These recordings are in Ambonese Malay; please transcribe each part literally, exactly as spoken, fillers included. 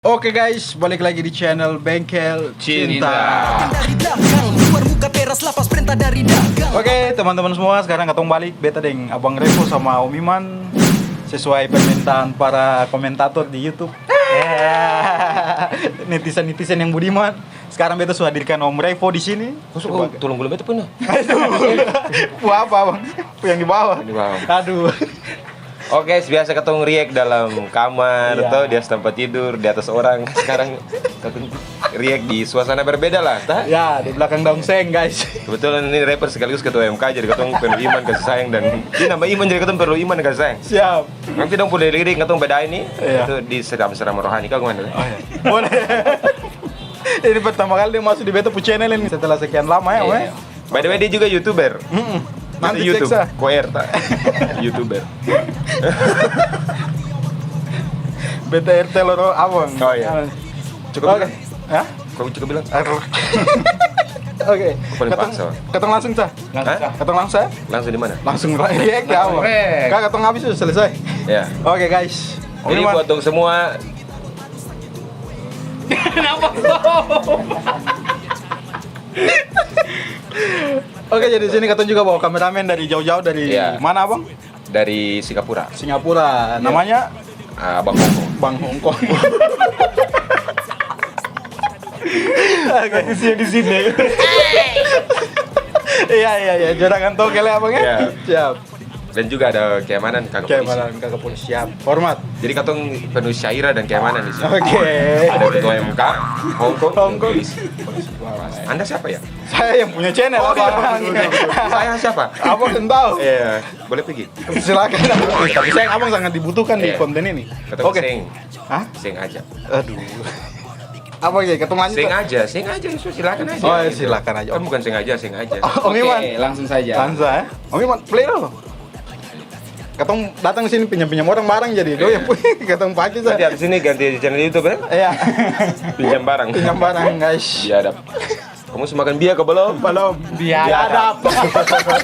Oke guys, balik lagi di channel Bengkel Cinta. Cinta. Dari belakang, luar muka teras lapas perintah dari dagang. Oke, teman-teman semua, sekarang katong balik, beta deng Abang Revo sama Om Iman, sesuai permintaan para komentator di YouTube. Netizen-netizen yang budiman. Sekarang beta su hadirkan Om Revo di sini. Kau su, sebagai, tolong gulung beta puna. Aduh. Pung apa, Bang? Pung yang di bawah. Yang di bawah. Aduh. Oke, biasa katong react dalam kamar, iya, to, di atas tempat tidur, di atas orang. Sekarang katong react di suasana berbeda lah, ta? Ya, di belakang daun seng, guys. Kebetulan ini rapper sekaligus ketua M K, jadi katong perlu iman kasih sayang dan ini nambah iman, jadi katong perlu iman kasih sayang. Siap. Nanti dong pung lirik katong bedain nih, iya, itu di seram-seram rohani. Kau gimana? Oh, iya. Boleh. Ini pertama kali dia masuk di beta pu channel ini setelah sekian lama ya, iya, weh. By the way, dia juga YouTuber. Mm-mm. Beta nanti YouTube, cek sa. Koer, ta? YouTuber. Beta R T Loro Abang. Oh, iya. Cukup. Oke. Bilang. Hah? Kau cukup bilang. Oke. Paling paksa. Katong, katong langsung sa. Langsung sa. Hah? Katong langsung sa. Langsung di mana? Langsung react ya, Abang. React. Kak, katong habis sudah selesai. Ya. Oke, guys. Jadi, ini mah buat dong semua. Kenapa kau? Oke, jadi sini katong juga bawa kameramen dari jauh-jauh, dari, iya, mana, Abang? Dari Singapura. Singapura. Iya. Namanya? Ah, Bang Hongkong. Bang Hongkong. Oke. Di sini, di sini. Iya, iya, iya. Juragan Tokel ya, Bang, ya? Iya. Siap. Dan juga ada keamanan, Kak Polisi. Keamanan, Kak Polisi. Siap. Hormat. Jadi katong penuh syairah dan keamanan di sini. Oke. Ada ketua M K, Hongkong, Hongkong. Polisi. Anda siapa ya? Saya yang punya channel, oh, iya, Abang. Betul, betul, betul. Saya siapa? Abang yang tahu. Iya, boleh pergi. Silakan. Tapi sayang, Abang sangat dibutuhkan di, iya, konten ini. Kata, oke. Seng. Hah? Seng aja. Aduh. Apa ya? Katong lanjut. Seng aja, seng aja, so silakan aja. Oh, ya, silakan aja. Kan bukan sengaja, seng aja. Oh, Om Iman. Oke, langsung saja. Langsung, ya. Om Iman, play dulu. Katong datang sini pinjam-pinjam orang barang jadi. Iya. Doi yang punya, katong pake sa. Nanti habis ini ganti channel YouTube, ya? Iya. Pinjam barang. Pinjam barang, guys. Biadab. Kamu su makan bia ka balom? Balom. Biadab. Biadab.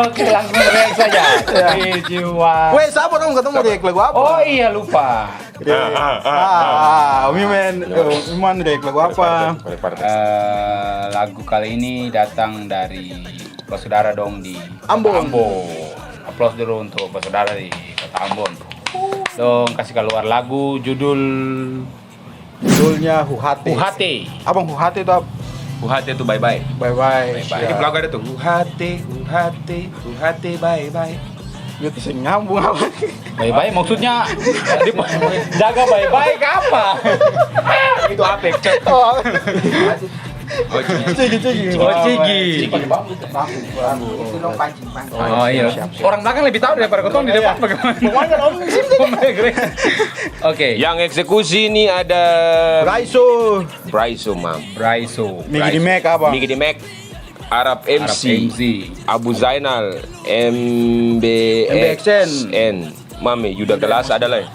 Oke, langsung react saja. Ya. Three, two, one. Weh, sapa dong? Katong mau react lagu apa? Oh iya, lupa. React. Ah, ah, ah, ah, ah. Om Iman, eh, Om Iman react lagu apa? Boleh partai, boleh partai. Eh, lagu kali ini datang dari basudara dong di Ambon. Ambon. Aplaus dulu untuk basudara di kota Ambon. Dong kasih kaluar lagu judul Judulnya Huhate. Huhate. Abang, Huhate itu apa? Huhate itu bye-bye. Bye-bye. Bye-bye. Siap. Di belakang ada tuh, "Huhate, huhate, huhate, bye-bye." Itu seng nyambung apa? Bye-bye maksudnya di-, jaga bye-bye ka apa? Itu apa? Oh. Oh, cigi. Cigi, cigi. Oh, cigi. Cigi. Itu dong pancing. Oh, iya. Siap, siap. Orang belakang lebih tahu daripada katong di depan, bagaimana? Pokoknya orang di sini. Oke. Yang eksekusi ini ada Braiso. Braiso, Mam. Braiso. Migi di Mac apa? Migi di Mac. Arab M C. Arab M C. Abu Zainal. M B X N. Mame, Yuda Gelas ada lai.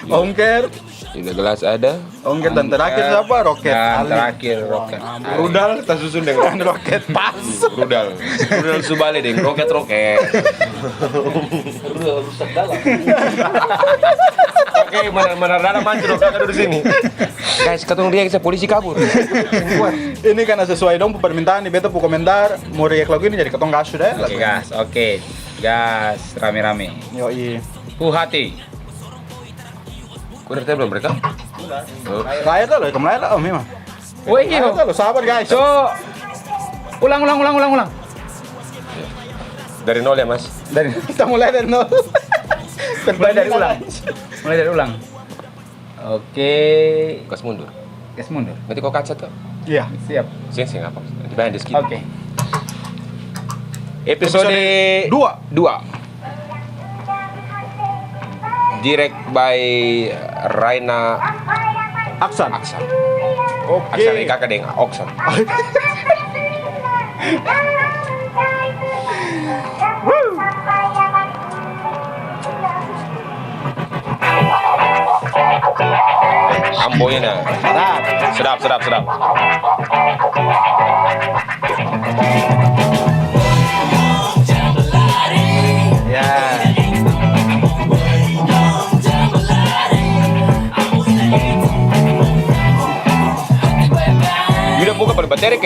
Ongker. Yuda Gelas ada. Ongker dan terakhir siapa? Roket. Dan Ali. Terakhir Roket. Rudal tasusun deng Roket. Roket pas. Rudal. Rudal Subale deng Roket-Roket. Rudal rusak dalam. Oke, mana, mana dalam hancur, Roket ada di sini. Guys, katong dia bisa polisi kabur. Ini karena sesuai dong pu permintaan di beta pu komentar, mau react lagu ini jadi katong gas sudah ya. Oke, lagu ini. Gas. Oke. Gas rame-rame. Yoi. Huhate. Kok dari tadi belum rekam? Udah. Oh. Lahir dah loh, kamu lahir dah, oh, memang. Oh, iya. Lahir dah loh, sabar, guys. So, ulang, ulang, ulang, ulang, ulang. Dari nol ya, Mas? Dari, kita mulai dari nol. Mulai dari ulang. Mulai dari ulang. Oke. Gas mundur. Gas mundur. Berarti kau kaca tuh? Iya. Siap. Seng, seng apa? Nanti bayar di skip. Oke. Episode dua. Dua. Direct by Raina Aksan. Aksan. Oke. Aksan, ini kakak deng Oksan. Ambo ini. Sedap. Sedap, sedap, sedap. Ya. Sebentar,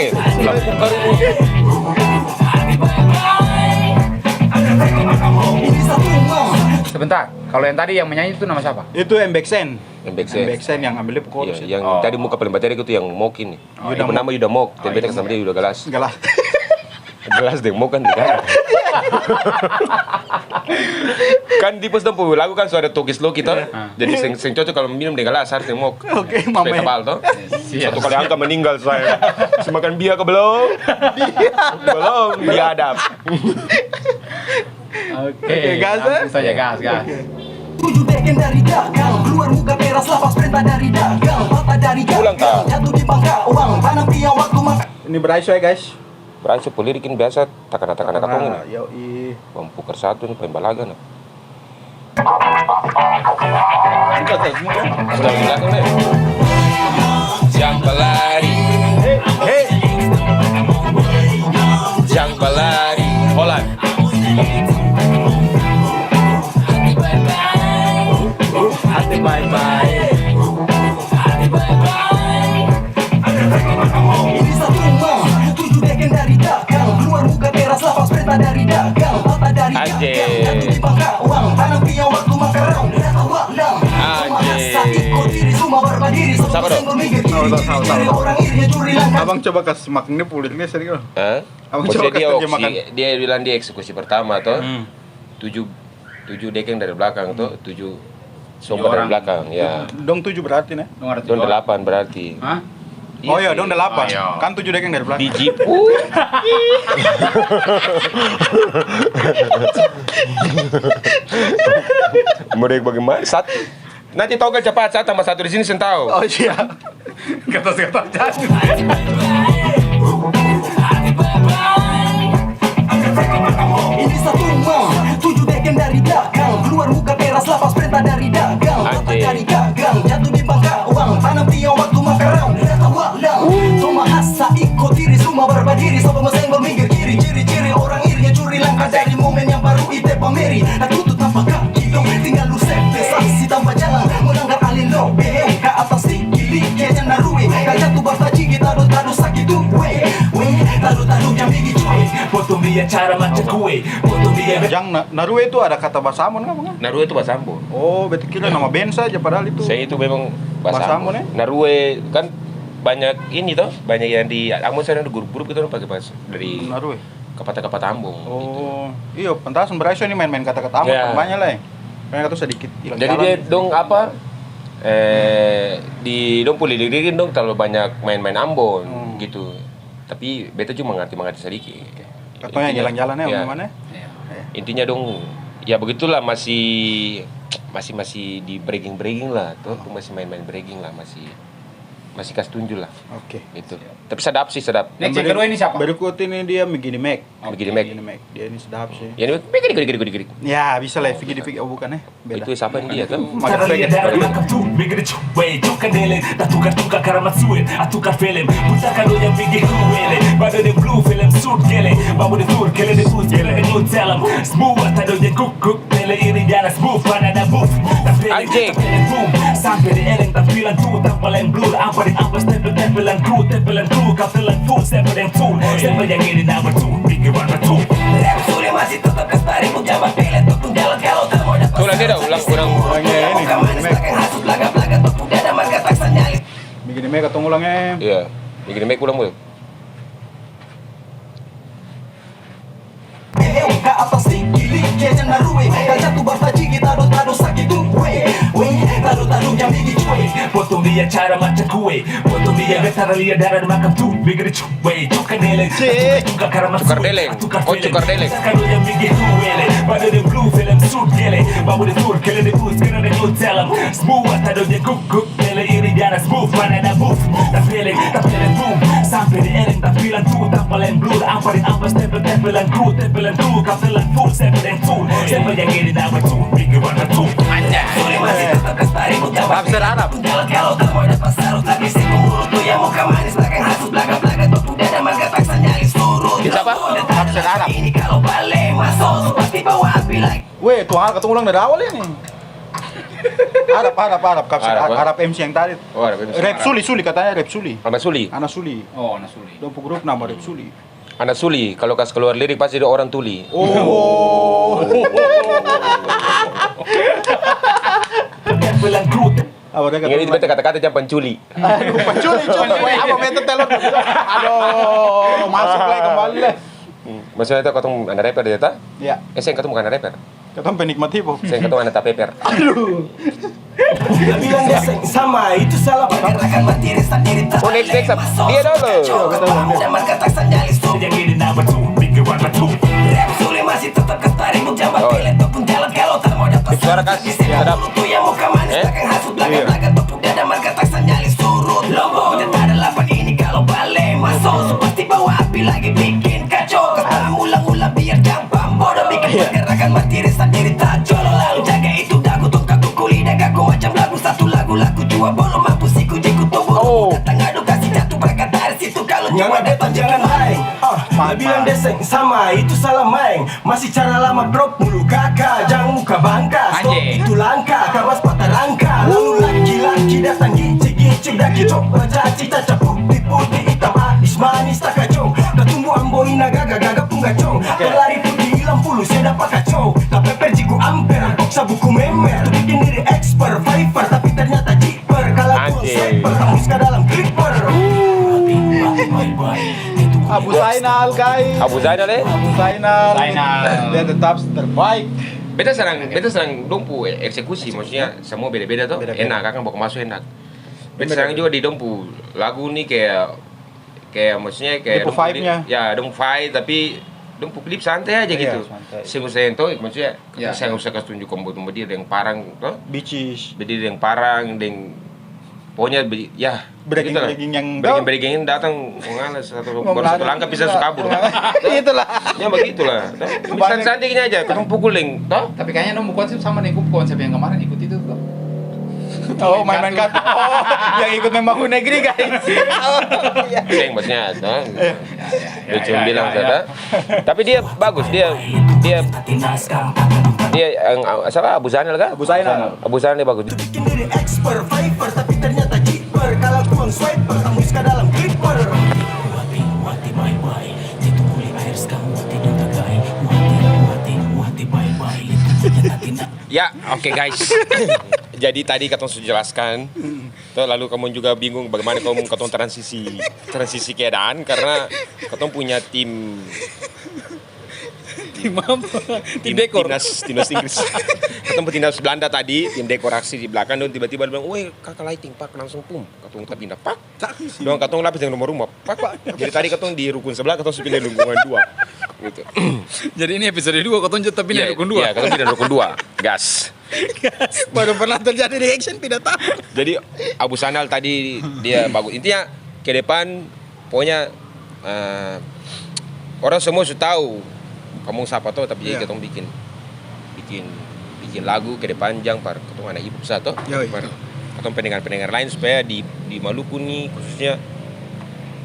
kalau yang tadi yang menyanyi itu nama siapa? Itu M B X N. M B X N. M B X N yang ambil dia pung chorus itu. Iya, yang tadi muka paling baterek itu yang Mok ini. Oh, dia pung nama Yuda Mok, tapi beta kasih nama dia Yuda Galas. Galas. Galas deng Mok kan beda. Kan Dipus dong pung lagu kan su ada tokis loki to. Iya. Jadi seng, seng cocok kalau minum deng galas, harus deng Mok. Oke, supaya mama. Tabal to. Siap. Satu kali angka meninggal saya. Su makan bia ka belum? Belum, biadab. Oke, oke, gas, eh? Langsung saja, gas, gas. Oke. Tujuh deken dari dagang, keluar muka teras lapas perintah dari dagang, mata dari dagang, jatuh di bangka uang, tanam tiang waktu makan. Ini Bray Soe, guys. Bray Soe pung lirik ini biasa takana-takana katong ini. Ah, yoi. Bang Pukar satu ni paling balaga nah. Jang balari. Hei. Jang balari. Holan. Hati bae-bae. Ini satu rumah, tujuh deken dari dagang, keluar muka teras lapas perintah dari dagang, mata dari dagang, jatuh di bangka uang, tanam tiang waktu makarau, data walang. Cuma asa iko diri, cuma barapa diri, sapa dong? Senggol minggir kiri, kiri, kiri, orang iri, curi langkah. Abang coba kas makang dia pung liriknya sedikit, dong. Hah? Abang coba kas terjemahkan. Dia bilang dia eksekusi pertama, toh. Hmm. Tujuh, tujuh dekeng dari belakang to, tujuh sombong dari belakang, ya. Dong tujuh berarti, ne? Dong delapan berarti. Hah? Oh iya, dong delapan. Kan tujuh dekeng dari belakang. Di jipu. Mau dek bagaimana? Satu. Nanti tau kan capat, sa tambah satu di sini seng tau. Oh, iya. Kata-kata jadi. Ini satu rumah, tujuh deken dari dagang, keluar muka teras lapas perintah dari dagang, mata dari dagang, jatuh di bangka uang, tanam tiang waktu makarau, data walang. Cuma asa iko diri, cuma barapa diri, sapa mau senggol minggir kiri, ciri-ciri orang iri, curi langkah dari momen yang baru ite pameri, tak tutup tanpa kaki dong, tinggal lu sete saksi tanpa jalan, melanggar alilo, behe, ka atas tinggi, tinggi, jang narue, ka jatuh bartajigi, tadu, tadu, sakit tu, we, we, tadu, tadu, jang bigi cuek, potong dia cara macam kue, potong dia. Jang na-, narue itu ada kata bahasa Ambon ka, bukan? Narue itu bahasa Ambon. Oh, beta kira nama band saja, padahal itu. Saya itu memang bahasa Ambon, eh? Narue kan banyak ini toh, banyak yang di Ambon sana ada grup-grup gitu, pake bahasa dari narue. Kapata-kapata Ambon, gitu. Oh, iyo, pantasan Bray Soe ini main-main kata-kata Ambon, kan banyak lai. Makanya katong sadikit ilang jalan. Jadi dia dong apa, eh, di dong pung lirik-lirik dong talalu banyak main-main Ambon, gitu. Tapi beta cuma mangarti-mangarti sadiki. Oke. Katong yang jalan-jalan ya, omongannya? Iya. Intinya dong, ya begitulah, masih, masih, masih di bregging-bregging lah, tuh. Masih main-main bregging lah, masih, masih kas tunju lah. Oke. Gitu. Siap. Tapi sadap sih, sadap. Next yang kedua ini siapa? Berikut ini dia Migini Mac. Migini Mac. Migini Mac. Dia ini sadap sih. Ya, ini Migini, Migini, Migini, Migini. Ya, bisa lah, Migini, Migini. Oh, bukan, eh. Beda. Itu siapa dia tuh? Cara lia dari makam tu, bigger cu, wey, cuka dele, tak tukar-tukar karamat suet, atukar film, putar kado yang bigger ku wele, bado deng blue film suit gele, babu de tur, kele de bus, kele de good salam, semua tado yang kuk, kuk, tele iri ganas, move, mana ada move, tak pele, tak pele, boom, sampe di eleng, tampilan tu, tampal yang blur, ampa di ampas, tempel, tempelan kru, tempelan kru, kapelan full, sampe deng full, sampe yang ini number two, bigger one, two. Rap sudah masih tetap lestari, pun jabat pele, tetap pun jalan, kalau tak mau dapat. Ulang dia dah, ulang, ulang. Ulangnya ini, Migini Mac. Migini Mac katong ulang, eh. Iya, Migini Mac ulang, boy. Ka atas tinggi, tinggi, jangan ruwe. Ka jatuh basta jigi, tado, tado, sakit tu, we, we. Tado, tado, jam gigi cuek. Potong dia cara macam kue. Potong dia, beta lia darah di makam tu, bigger cu. Wey, cukar deleng. Cik. Tukar karamat. Cukar deleng. Oh, cukar deleng. Kado yang bikin ku wele. Bado deng blue film suit gele. Babu de tur, kele de bus, kena de good salam. Semua tado dia kuk, kuk, kele iri ganas move, mana ada move. Tapeleng, tapeleng boom. Sampe di eleng, tampilan tu, tampal yang blur. Ampa di ampas, tempel, tempelan kru, tempelan kru, kapelan full, sampe deng full. Sampe yang ini nama tu, bigger one, two. Anjay. Sore masih tetap lestari, ku jabat. Hafsir Arab. Jalan kalau tak mau dapat sarung, tapi si pemurut tu yang muka manis, belakang hasut, belakang, belakang, tu. Siapa? Hafsir Arab. Weh, tuh hal katong ulang dari awal ini. Arab, Arab, Arab, kapsul Arab, Arab, Arab M C yang tadi. Oh, Arab M C Rap Arab. Suli, Suli katanya, Rap Suli. Ana Suli? Ana Suli. Oh, Ana Suli. Dong pu grup nama Rap Suli. Ana Suli, kalo kas kaluar lirik pasti dia orang tuli. Oh. Apa dia kata? Ingat itu beta kata-kata jang panculi. Aduh, panculi, culi. Weh, apa beta telor? Aduh, masuk lagi kembali lagi. Hmm, maksudnya itu katong ana rapper dia, ta? Iya. Eh, seng, katong bukan ana rapper. Katong penikmat hip hop. Seng, katong ana tapeper. Aduh. Dia bilang dia seng sama, itu salah. Pergerakan berdiri sendiri tak. Oh, next, next up. Dia dulu. Zaman kata sandali su. Yang ini nama tu, big one tu. Rap Suli masih tetap kestari, mau jabat. Oh. Pilih tu pun jalan kalau tak mau dapat. Suara kas, sedap. Dulu tu yang muka manis, eh? Belakang hasut, belakang, iya, belakang tepuk dada, marga tak sandali surut. Lombok, dia tak ada lapan ini kalau bale masuk, su pasti bawa api lagi bikin kacau. Kata ulang-ulang biar jang Pambodo bikin pergerakan berdiri sendiri tak jolo, lalu jaga itu dagu, tongkat, kuku, lidah, gagu macam lagu satu lagu, lagu jua bolom mampu siku jiku tubuh. Oh. Datang adu kasih jatuh berangkat dari situ kalau cuma datang jangan main. Ah, dia bilang dia seng sama, itu salah maeng. Masih cara lama drop mulu kaka, jang muka bangka. Stop itu langkah, kawas patah rangka. Lalu laki-laki datang gicik-gicik, daki cok bacaci, caca putih-putih, hitam, manis, manis, takajong. Tatumbu ambo ina gaga, gaga pung gacong. Berlari putih hilang pulu, se dapa kacau. Tapeper jiku amper, boksa buku memer. Tu bikin diri expert, fiver, tapi ternyata jiper. Kalau tuang sweeper, tembus ka dalam clipper. Abu Zainal, guys. Abu Zainal, eh? Abu Zainal. Zainal. Dia tetap terbaik. Beta senang, beta senang dong pu eksekusi, maksudnya semua beda-beda to. Beda-beda. Enak, akang baku maso enak. Beta senang juga di dong pu lagu ni kaya, kaya maksudnya kaya dong pu vibe-nya. Ya, dong vibe, tapi dong pu klip santai aja gitu. Iya, santai. Seng usah yang to, maksudnya, seng usah kas tunjuk kombo-kombo dia deng parang to. Bicis. Berdiri deng parang, deng, pokoknya be-, ya, begitulah. Breaking-breaking yang breaking-breaking datang, mau ngalas atau baru satu langkah bisa su kabur. Itulah. Ya, begitulah. Santai-santai gini aja, katong pukul deng, to? Tapi kayaknya dong konsep sama deng konsep yang kemarin ikut itu, to. Oh, main-main kartu. Oh, yang ikut membangun negeri, guys. Oh, iya. Seng, maksudnya, to? Iya. Dia cuma bilang, "Tata." Tapi dia bagus, dia, dia, dia yang, siapa? Abu Zainal kah? Abu Zainal. Abu Zainal dia bagus. Bikin diri expert, fiver, tapi ternyata cheaper. Kalau tuang swiper, tembus ka dalam clipper. Ya, oke, guys. Jadi tadi katong su jelaskan. To, lalu kamong juga bingung bagaimana kamong, katong transisi, transisi keadaan karena katong punya tim, tim apa? Tim, tim dekor. Timnas, timnas Inggris. Katong pung timnas Belanda tadi, tim dekorasi di belakang, dong tiba-tiba bilang, "Woi, kaka lighting, pak," langsung pum, katong tapindah, pak. Dong katong lapis deng rumah-rumah, pak, pak. Jadi tadi katong di rukun sebelah, katong su pindah di lingkungan dua. Gitu. Jadi ini episode dua, katong juga tapindah di rukun dua. Iya, katong pindah di rukun dua. Gas. Baru pernah terjadi di action, pindah tamu. Jadi, Abu Sanal tadi dia bagus. Intinya, ke depan, pokoknya, eh, orang semua su tau kamong sapa to, tapi jadi katong bikin, bikin, bikin lagu ke depan jang par katong ana ibu sa to. Yoi. Par katong pendengar-pendengar lain supaya di, di Maluku ni, khususnya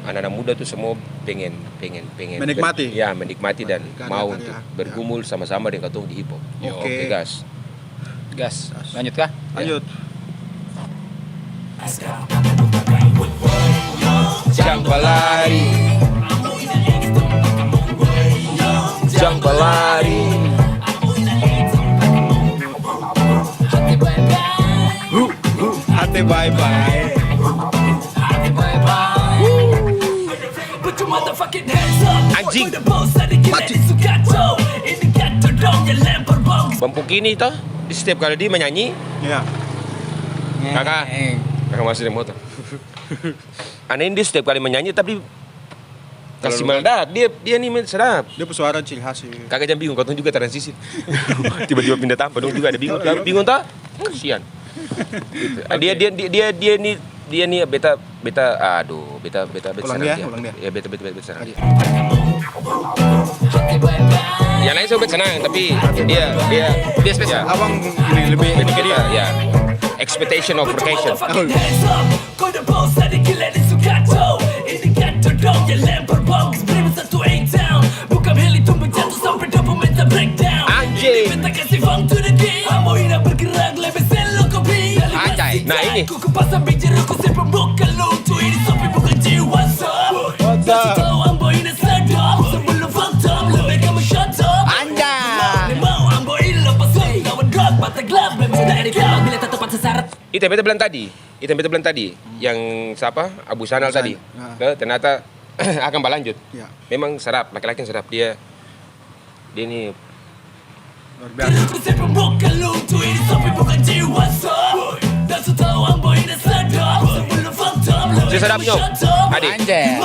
anak-anak muda tu semua pengen, pengen, pengen menikmati. Ya, menikmati dan mau untuk bergumul sama-sama deng katong di hip hop. Oke. Oke, gas. Gas. Lanjut kah? Lanjut. Jang balari. Jang balari. Hate bye-bye. Anjing. Bang Pukini toh, di setiap kali dia menyanyi, iya. Kaka, eh, kaka masih di motor. Aneh, dia setiap kali menyanyi, tapi kasih meledak, dia, dia ni main sedap. Dia pung suara ciri khas sih. Kaka jang bingung, katong juga transisi. Tiba-tiba pindah tampa, dong juga ada bingung. Bingung toh? Kasian. Gitu. Ah, dia, dia, dia, dia, dia ni, dia ni beta, beta, aduh, beta, beta, beta ulang dia, ulang dia. Ya, beta, beta, beta, beta serang dia. Yang lain semua beta senang, tapi dia, dia, dia spesial. Abang ini lebih beta, beta, ya. Expectation of vacation. Kau the boss, ada gila di Sukato. Ini kan todong, ya lempar bom. Beri satu A-Town. Bukan heli tumpah jatuh sampai dua puluh meter breakdown. Anjing. Ini beta kasih funk to the game. Amo ina bergerak lebih selo kopi. Nah, ini. Ku, ku pasang biji ruku, saya pembuka lucu, ini sopi bukan jiwa, so. What's up? Kasih tahu Ambo ini sedap, sebelum fucked up, lebih kamu shut up. Anjay. Mau, mau, Ambo ini lepas, lawan drop, mata gelap, belum dari gelap, bila tak tepat sasaran. Itu yang beta bilang tadi, itu yang beta bilang tadi, yang siapa? Abu Sanal tadi. Nah, ternyata akang balanjut. Ya. Memang sadap, laki-laki yang sadap, dia, dia ni luar biasa. Sudah sadap, Nyong. Ade. Anjay.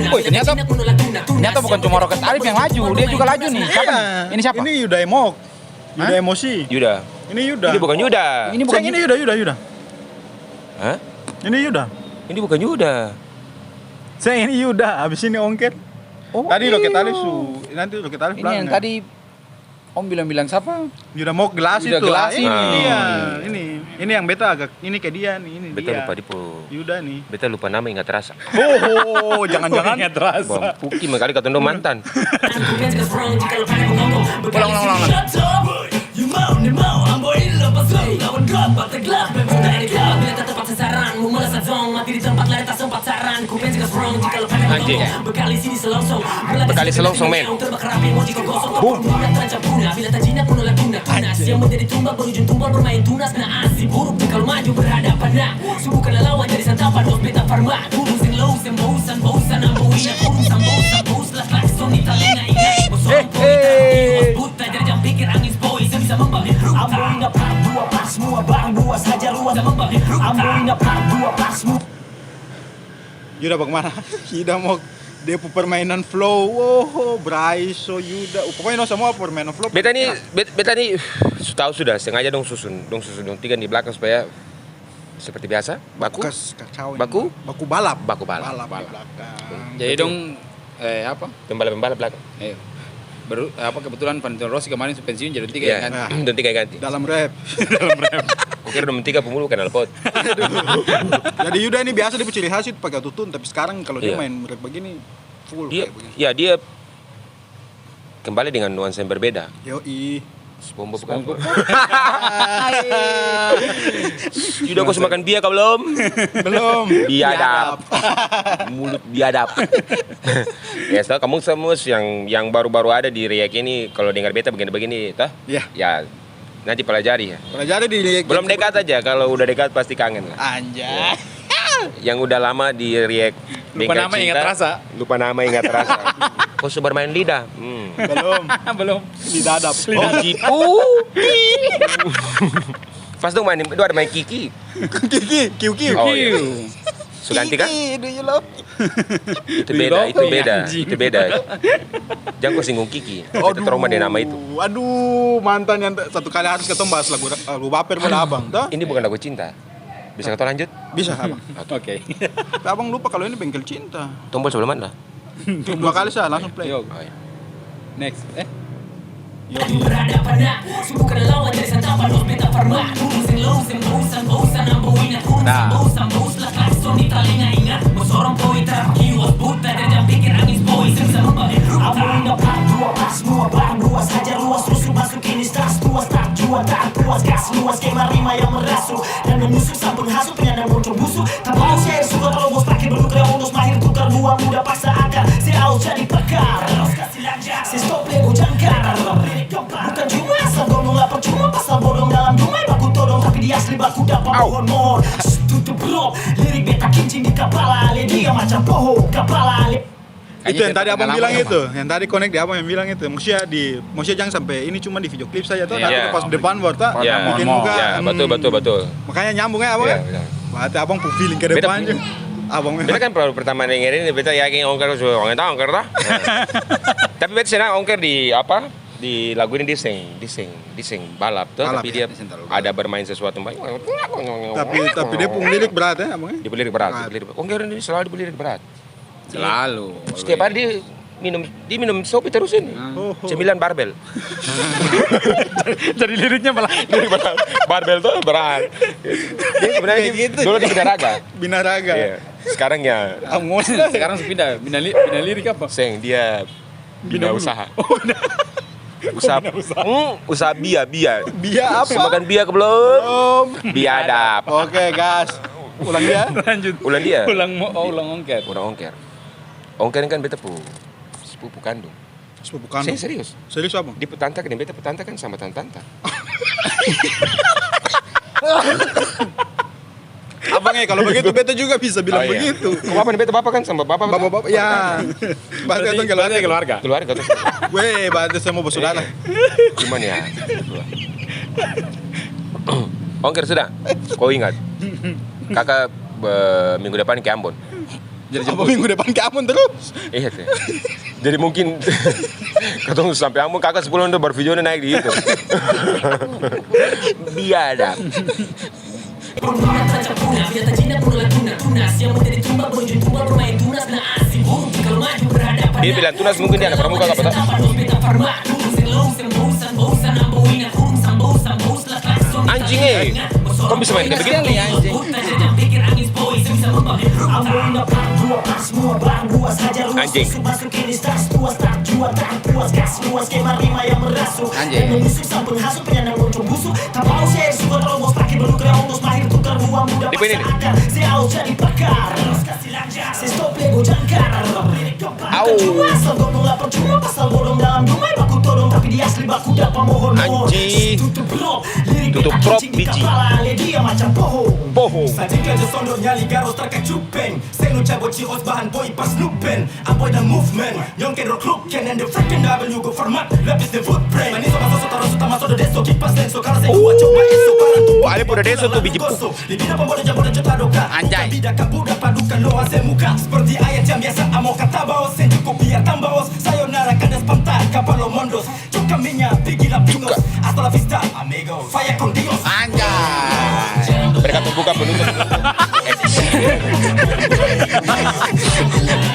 Woi, ternyata, ternyata bukan cuma Roket Alif yang laju, dia juga laju nih. Siapa nih? Ini siapa? Ini Yuda Emok. Hah? Yuda Emosi. Yuda. Ini Yuda. Ini bukan Yuda. Ini bukan Yuda. Yuda, Yuda, Yuda. Hah? Ini Yuda. Ini bukan Yuda. Saya ini Yuda, habis ini ongker. Oh, tadi Roket Alif su, nanti Roket Alif bilang. Ini yang tadi Om bilang-bilang siapa? Yuda Mok Gelas itu. Gelas ini. Ini dia. Ini. Ini yang beta agak ini ke dia nih, ini dia. Beta lupa di po. Yuda nih. Beta lupa nama, ingat rasa. Oh, jangan-jangan. Ingat rasa. Bang Puki mengkali katong dong mantan. Ulang, ulang, ulang, ulang. Anjing. Bekali selongsong, men. Boom. Hehe. Yuda bagimana? Yuda mo, dia pung permainan flow, woho, Braiso, Yuda, pokoknya dong samua permainan flow. Beta ni, bet-, beta ni su tau sudah, sengaja dong susun, dong susun dong tiga di belakang supaya seperti biasa, baku, baku balap. Baku balap. Balap di belakang. Jadi dong, eh, apa? Dong balap-balap belakang. Iya. Baru, apa, kebetulan Valentino Rossi kemarin su pensiun, jadi dong tiga yang ganti. Iya, dong tiga yang ganti. Dalam rap. Dalam rap. Kukira dong tiga pemulu kenal pot. Jadi Yuda ini biasa dia pung ciri khas itu pake autotune, tapi sekarang kalau dia main rap begini, full kayak begini. Iya, dia kembali dengan nuansa yang berbeda. Yoi. SpongeBob kan? SpongeBob. Yuda, ko su makan bia ka belum? Belum. Biadab. Biadab. Mulut biadab. Ya, so, kamu semua yang, yang baru-baru ada di React ini, kalau dengar beta begini-begini, toh? Iya. Ya, nanti pelajari ya. Pelajari di React. Belum dekat aja, kalau udah dekat pasti kangen lah. Anjay. Ya. Yang udah lama di React. Lupa nama, ingat rasa. Lupa nama, ingat rasa. Ko su bermain lidah? Hmm. Belum. Belum. Lidah adab. Lidah adab. Oh, Jipu. Pas dong main, dong ada main Kiki. Kiki, Kiu Kiu. Oh, iya. Su ganti kan? Kiki, do you love me? Itu beda, itu beda, itu beda. Jang ko singgung Kiki. Beta trauma deng nama itu. Aduh, mantan yang satu kali harus katong bahas lagu, lagu baper mo deng abang, toh? Ini bukan lagu cinta. Bisa katong lanjut? Bisa, abang. Oke. Tapi abang lupa kalau ini bengkel cinta. Tombol sebelah mana? Dua kali sa, langsung play. Yo. Oh, iya. Next. Eh? Yo. Nah. Ambo inda par dua, pas mua bar dua saja luas, rusuh masuk ini stars, tuas tak jua, tak puas, gas luas, kema rima yang merasu, dan menusuk samping hasut, penyandang bocor busuk, tabawa share, suka terobos, pakai berdua, ondos, mahir tukar dua, muda paksa akar, se aus jadi pakar. Se stop lego jangkar. Bukan cuma asal ngomong lapar, cuma pasal bodong dalam rumah baku todong, tapi di asli baku dapa pohon mohon. Shh, tutup bro, lirik beta kincing di kapala ale, dia macam poho kapala ale. Itu yang tadi abang bilang itu, yang tadi connect di abang yang bilang itu. Maksudnya di, maksudnya jangan sampai ini cuma di video klip saja toh, tapi pas depan baru tak bikin muka. Iya, betul, betul, betul. Makanya nyambung ya abang ya? Berarti abang pung feeling ke depan juga. Abang memang. Beta kan baru pertama denger ini, beta yakin ongkar su, ongkar tau, ongkar tau. Tapi beta senang ongkar di apa? Di lagu ini dia seng, dia seng, dia seng balap toh, tapi dia ada bermain sesuatu. Tapi, tapi dia pung lirik berat ya, abang ya? Dia pung lirik berat, dia pung lirik berat. Ongkar ini selalu dia pung lirik berat. Selalu. Setiap hari dia Minum, dia minum sopi terus ini. Ah. Oh, oh. Cemilan barbel. Jadi liriknya malah. Jadi malah barbel tuh berat. Dia sebenarnya kayak gitu. Dulu dia binaraga. Binaraga. Iya. Sekarang ya. Sekarang su pindah. Bina li-, bina lirik apa? Seng, dia bina usaha. Oh, bina. Usaha. Bina usaha. Hmm, usaha bia, bia. Bia apa? Su makan bia ke belum? Belum. Biadab. Oke, gas. Ulang dia. Lanjut. Ulang dia. Ulang mo-, oh, ulang ongker. Ulang ongker. Ongker ini kan beta pu sepupu kandung. Sepupu kandung? Saya serius. Serius, Abang? Dia pu tanta deng beta pu tanta kan sama tanta-tanta. Abang, eh, kalau begitu beta juga bisa bilang begitu. Oh, iya. Kok apa nih, beta bapa kan sama bapa, bapa, bapa, ya. Berarti, berarti keluarga. Keluarga tuh. Weh, berarti semua bersaudara. Iya. Cuman ya, itulah. Ongker sudah? Kau ingat? Kaka, eh, minggu depan ke Ambon. Jadi apa jemput. Minggu depan ke Ambon terus? Iya, teh. Jadi mungkin katong sampe Ambon, kaka sepuluh udah baru videonya naik di YouTube. Biadab. Dia bilang tunas mungkin dia anak pramuka kapa to? Anjing, eh. Kong bisa main kayak begitu? Sekali, anjing. Anjing. Anjing. Tipe ini nih. Au. Anjing. Tutup prop biji. Poho. Uh. Ale pura deso tu biji pu. Anjay. Cuka. Anjay. Mereka terbuka penutup.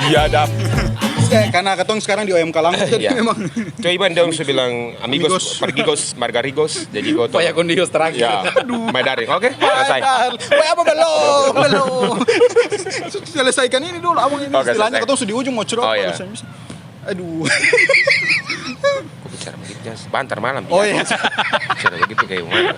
Biadab. Karena katong sekarang di O M K langsung, jadi memang. Coba Iban dong su bilang amigos, amigos. Pergigos, margarigos, jadi gotong. Faya con Dios terakhir. Ya, aduh. Mai daring, oke? Selesai. Weh, apa belum? Belum. Selesaikan ini dulu, abang ini. Oke, istilahnya selesai. Katong su di ujung mau curhat, oh, iya. Baru saya bisa. Aduh. Kok bicara begitu, Jas? Bantar malam, oh, iya. Bicara begitu kayak gimana?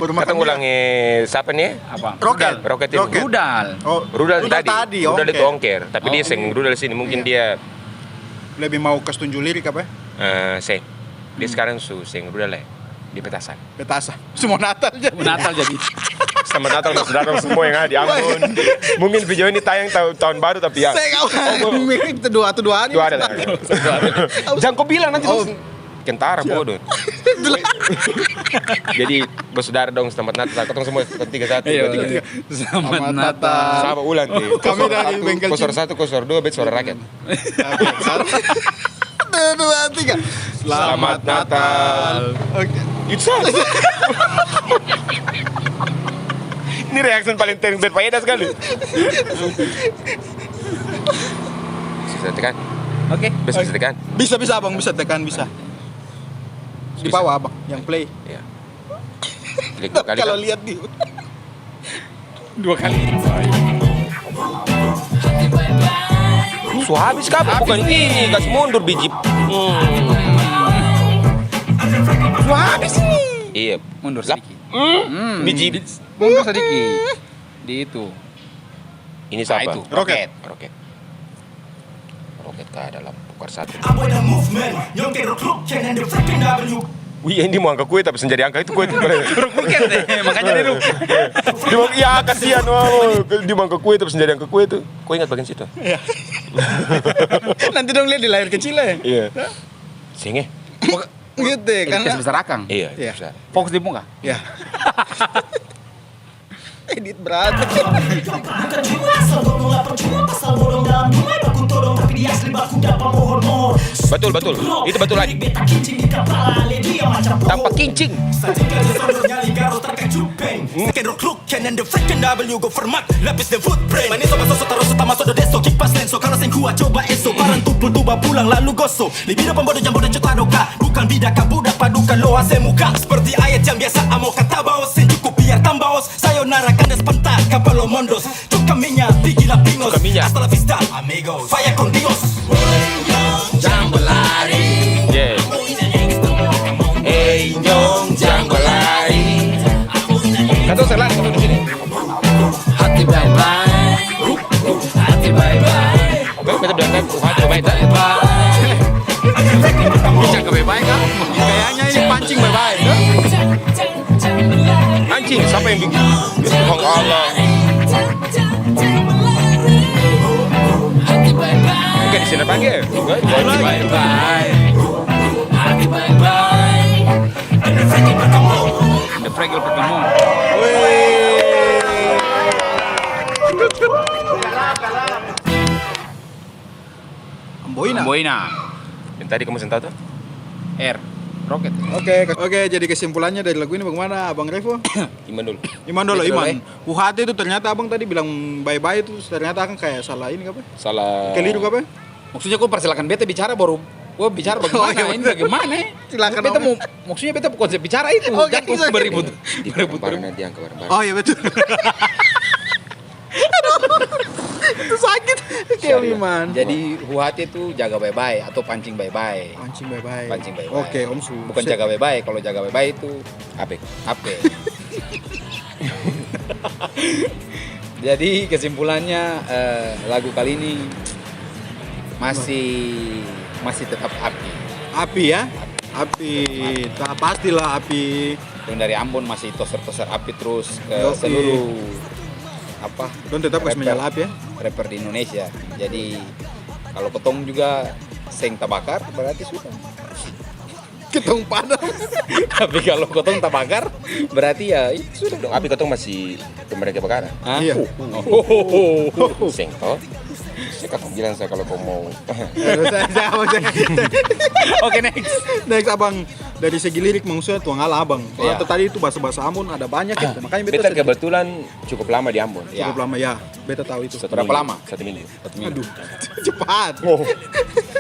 Baru makan. Katong ulang, eh, siapa nih? Apa? Roket. Roket ini. Roket. Rudal. Oh, Rudal tadi. Rudal itu ongker. Tapi dia seng Rudal sini. Mungkin dia lebih mau kas tunju lirik apa? Eh, seng. Dia sekarang su seng Rudal lai. Dia petasan. Petasan. Semua Natal jadi. Semua Natal jadi. Selamat Natal buat saudara semua yang ada di Ambon. Mungkin video ini tayang tahun, tahun baru, tapi ya. Saya kawan. Itu dua atau dua hari. Dua hari lah. Jangan kau bilang nanti. Oh. Kentara bodoh. Jadi, bersaudara dong, selamat Natal. Katong semua tiga satu, tiga tiga. Selamat Natal. Sama ulang, deh. Kami dari bengkel. Kosor satu, kosor dua, bet suara rakyat. Satu, dua, tiga. Selamat Natal. Oke. Itu saja. Ini reaction paling ter-, berfaedah sekali. Bisa tekan? Oke. Bisa, bisa tekan? Bisa, bisa, Abang, bisa tekan, bisa. Di bawah, Abang, yang play. Iya. Klik dua kali, kan? Kalau lihat di dua kali. Su habis ka? Bukan ini, kas mundur biji. Hmm. Su habis ini. Iya. Mundur sedikit. Hmm. Biji. Mundur sedikit. Di itu. Ini siapa? Ah, itu. Roket. Roket. Roket ka dalam bongkar satu. Wih, ini mau angka kue tapi seng jadi angka itu kue itu. Ruk bukan deh, makanya dia ruk. Dia mau, ya, kasihan, oh, dia mau angka kue tapi seng jadi angka kue itu. Kau ingat bagian situ? Iya. Nanti dong lihat di layar kecil ya. Iya. Seng, eh. Gitu deh, karena kasih besar akang. Iya, iya. Besar. Fokus di muka. Iya. Edit berat. Betul, betul. Itu betul lagi. Tanpa kincing. Coba eso, barang tumpul tu bapulang lalu goso. Libido pambodo jambodo cotado ka. Bukan bida ka budak paduka lo hase muka. Seperti ayat yang biasa amo kata baos. Seng cukup biar tambaos. Sayonara kandas pantar kapalo mondos. Cuka minya pigi la pingos. Cuka minya. Hasta la vista, amigos. Faya con Dios. Jang balari. Yeah. Hey, nyong, jang balari. Katong seng lari, katong di sini. Hati bye-bye. Hati bye-bye. Beta bilang kan, hati bye-bye, ta? Bye-bye. Bisa ke bye-bye, kan? Kayaknya ini pancing bye-bye, kan? Pancing, siapa yang bikin? Tuhan Allah. Bukan di sini pagi, ya? Hati bye-bye. Hati bye-bye. The Fragile Pertemuan. Weh. Amboina. Amboina. Yang tadi kamu seng tau tuh? Air. Roket. Oke, oke, jadi kesimpulannya dari lagu ini bagaimana, Abang Revo? Iman dulu. Iman dulu, Iman. Huhati itu ternyata abang tadi bilang bye-bye itu ternyata akang kayak salah ini apa? Salah. Keliru apa? Maksudnya ko persilakan beta bicara baru, ko bicara bagaimana? Oh, iya, ini betul. Bagaimana, eh? Silakan, beta Om. Mau, maksudnya beta konsep bicara itu, oh, jangan gitu. Beribut. Di barang-barang nanti yang ke barang-barang. Oh, iya, betul. Aduh, itu sakit. Oke, sorry, Iman. Jadi, huhati itu jaga bye-bye atau pancing bye-bye. Pancing bye-bye. Pancing bye-bye. Oke, Om Su. Bukan jaga bye-bye. Kalau jaga bye-bye itu ape? Ape? Jadi, kesimpulannya, eh, lagu kali ini masih, masih tetap api. Api, ya? Api. Api. Ta-, pastilah api. Dong dari Ambon masih toser-toser api terus ke seluruh, apa, dong tetap kas menyala api, ya? Rapper di Indonesia. Jadi, kalau kotong juga seng tabakar, berarti sudah. Ketong padam. Tapi kalau kotong tabakar, berarti ya, ya sudah. Dong, api kotong masih dong mereka bakar. Hah? Iya. Seng to. Saya katong bilang saya kalau kau mau. Oke, next. Next, Abang. Dari segi lirik maksudnya tuang ala Abang. Iya. Atau tadi itu bahasa-bahasa Ambon ada banyak ya. Makanya beta kebetulan cukup lama di Ambon. Cukup lama, ya. Beta tahu itu. Berapa lama? Satu minggu. Satu minggu. Aduh, cepat. Oh.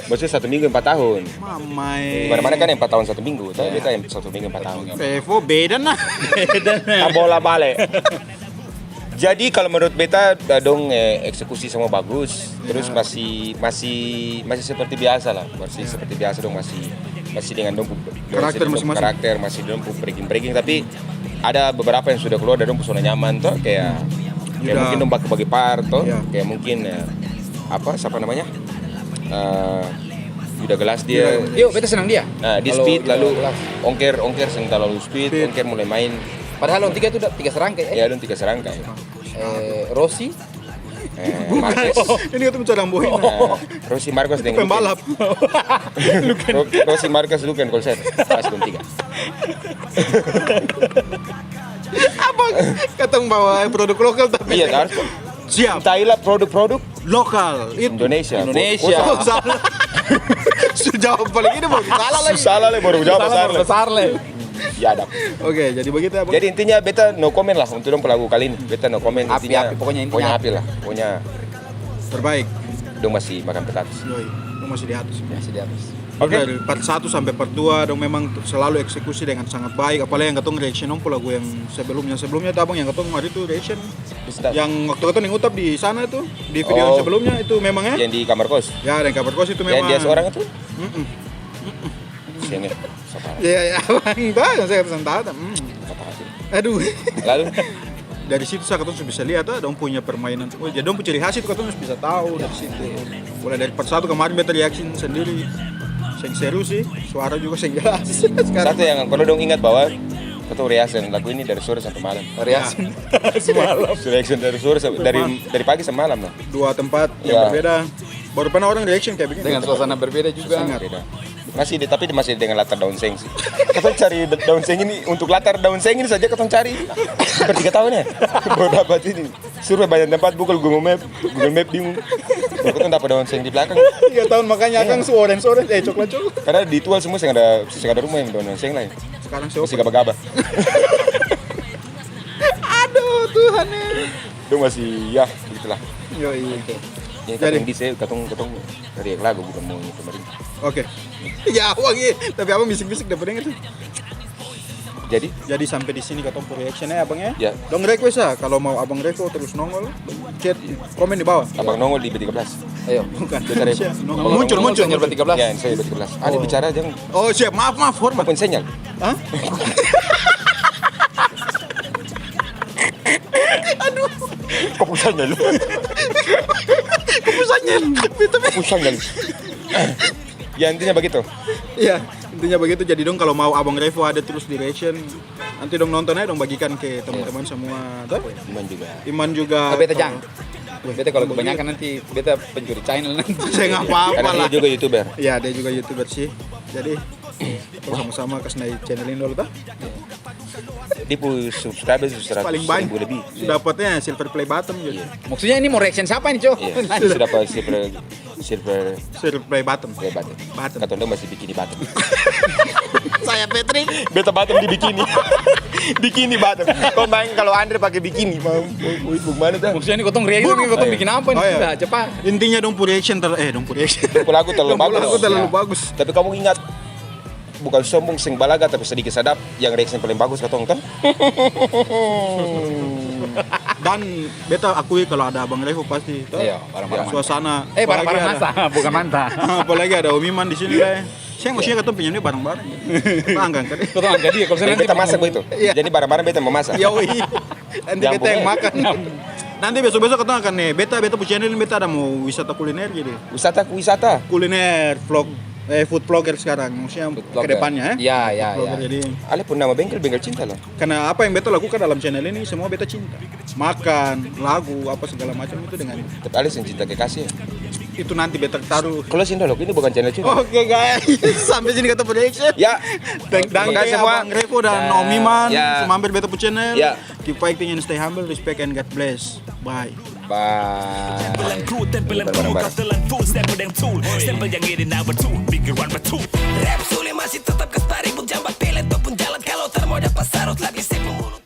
Maksudnya satu minggu empat tahun. Mamae. Di mana-mana kan empat tahun satu minggu, tapi beta yang satu minggu empat tahun. Revo beda nah. Beda nah. Tabola bale. Jadi kalau menurut beta, da-, dong, eh, eksekusi semua bagus, terus masih, masih, masih seperti biasa lah, masih seperti biasa dong masih, masih dengan dong pu, karakter masing-masing. Karakter, masih dong pu breaking-breaking, tapi ada beberapa yang sudah keluar dari dong pu zona nyaman to, kayak, kayak mungkin dong bagi-bagi part to, kayak mungkin, eh, apa, siapa namanya? Eh, Yuda Gelas dia. Yo, beta senang dia. Nah, dia speed, lalu Ongker, Ongker seng talalu speed, Ongker mulai main. Padahal dong tiga itu udah tiga serangkai, eh? Ya, dong tiga serangkai. Eh, Rossi? Eh, Marquez. Oh, ini katong bicara Amboina. Eh, Rossi, Marquez deng Luken. Pembalap. Ro-, Rossi, Marquez, Luken, Kolser. Pas dong tiga. Abang, katong bawa produk lokal tapi. Iya, harus. Siap. Cintailah produk-produk lokal itu. Indonesia. Indonesia. Oh, salah. Su jawab paling ini baru salah lagi. Salah lagi, baru jawab salah, baru besar lagi. Ya, dap. Oke, jadi begitu ya, Bang. Jadi intinya beta no comment lah untuk dong pelaku kali ini. Beta no comment, intinya api, pokoknya intinya api lah. Pokoknya terbaik. Dong masih makan petatis. Yoi, dong masih di atas. Masih di atas. Oke. Dari part satu sampai part dua, dong memang selalu eksekusi dengan sangat baik. Apalagi yang katong reaction dong pung lagu yang sebelumnya. Sebelumnya itu abang yang katong hari itu reaction. Yang waktu katong yang utap di sana itu, di video yang sebelumnya itu memang ya? Yang di kamar kos? Ya, yang kamar kos itu memang. Yang dia seorang itu? Mm-mm. Seng, eh, sabar. Iya, iya, abang. Tahu yang saya pesan tahu, hmm. Sabar. Aduh. Lalu? Dari situ sa katong su bisa lihat, ah, dong punya permainan. Oh, jadi dong punya ciri khas itu katong su bisa tahu dari situ. Mulai dari part satu kemarin beta reaction sendiri. Seng seru sih, suara juga seng jelas. Sekarang satu yang perlu dong ingat bahwa katong reaction lagu ini dari sore sampai malam. Reaction semalam. Reaction dari sore sampai, dari, dari pagi sampai malam lah. Dua tempat yang berbeda. Baru pernah orang reaction kayak begini. Dengan suasana berbeda juga. Suasana beda. Masih di, tapi masih dengan latar daun seng sih. Katong cari da-, daun seng ini, untuk latar daun seng ini saja katong cari. Hampir tiga tahun ya. Baru dapat ini. Survei banyak tempat, Google, Google Map, Google Map bingung. Baru katong dapat daun seng di belakang. Tiga tahun makanya akang su orange-orange, eh, coklat-coklat. Karena di Tual semua seng ada, seng ada rumah yang daun seng lain. Sekarang masih gaba-gaba. Aduh, Tuhan eh. Dong masih, ya, begitulah. Yoi. Oke. Jadi, katong di se-, katong, katong react lagu, bukan mo ini pemerintah. Oke. Ya, abang, iya. Tapi abang bisik-bisik dapa dengar tuh. Jadi? Jadi, sampe di sini katong pung reaction ya, abang ya. Ya. Dong request ya, kalau mau abang Revo terus nongol, chat, komen di bawah. Abang nongol di B tiga belas. Ayo. Bukan. Beta Revo. Nongol, muncul, muncul, muncul. B tiga belas. Ya, saya B tiga belas. Ada bicara, jangan. Oh, siap. Maaf, maaf, hormat. Open sinyal. Hah? Aduh. Kok pusatnya lu? Kok pusatnya? Kok pusatnya lu? Ya, intinya begitu. Iya, intinya begitu. Jadi dong kalau mau Abang Revo ada terus di reaction, nanti dong nonton aja, dong bagikan ke teman-teman semua, toh? Iman juga. Iman juga. Tapi beta jang. Beta kalau kebanyakan nanti beta pencuri channel nanti. Saya nggak apa-apa lah. Karena dia juga YouTuber. Iya, dia juga YouTuber sih. Jadi, Kong sama-sama kas naik channel ini dulu, toh? Dia pung subscriber su seratus ribu lebih. Paling banyak. Su dapatnya silver play button gitu. Iya. Maksudnya ini mau reaction siapa ini, Cok? Iya. Su dapat silver, silver play button. Play button. Button. Katong dong masih bikini button. Saya Patrick. Beta button di bikini. Bikini button. Kau bayangkan kalau Andre pakai bikini, mau, mau, mau, mau mana tuh? Maksudnya ini kotong reaction, ini kotong bikin apa nih? Oh, iya. Sudah, cepat. Intinya dong pung reaction ter-, eh, dong pung reaction. Dong pung lagu terlalu bagus. Dong pung lagu terlalu bagus. Tapi kamu ingat, bukan sombong, seng balaga, tapi sedikit sadap, yang reaction paling bagus katong kan? Dan beta akui kalau ada Abang Revo pasti, toh? Iya, barang-barang mantap. Suasana, eh, barang-barang masa, bukan mantap. Apalagi ada Om Iman di sini, lai. Saya maksudnya katong pinjam dia barang-barang. Beta angkat dia, kalau saya nanti beta masak begitu. Iya. Jadi barang-barang beta mau masak. Iya, wih. Nanti beta yang makan. Nanti besok-besok katong akan, nih, beta, beta pung channel ini beta ada mau wisata kuliner jadi. Wisata, wisata? Kuliner, vlog, eh, food vlogger sekarang, maksudnya ke depannya, eh. Iya, iya, iya. Food vlogger jadi. Ale pung nama bengkel, Bengkel Cinta lah. Karena apa yang beta lakukan dalam channel ini, semua beta cinta. Makan, lagu, apa segala macam itu dengan. Tapi ale seng cinta kekasih ya? Itu nanti beta taruh. Closing dulu, ini bukan channel curhat. Oke, guys, sampai sini katong pung reaction. Ya. Terima kasih semua. Abang Revo dan Om Iman, ya, su mampir beta pung channel. Ya. Keep fighting and stay humble. Respect and God bless. Bye. Bye. Tempelan kru, tempelan kru, kastelan full, stempel deng tool. Stempel yang ini number two, bigger one but two. Rap Sule masih tetap kasih tarik.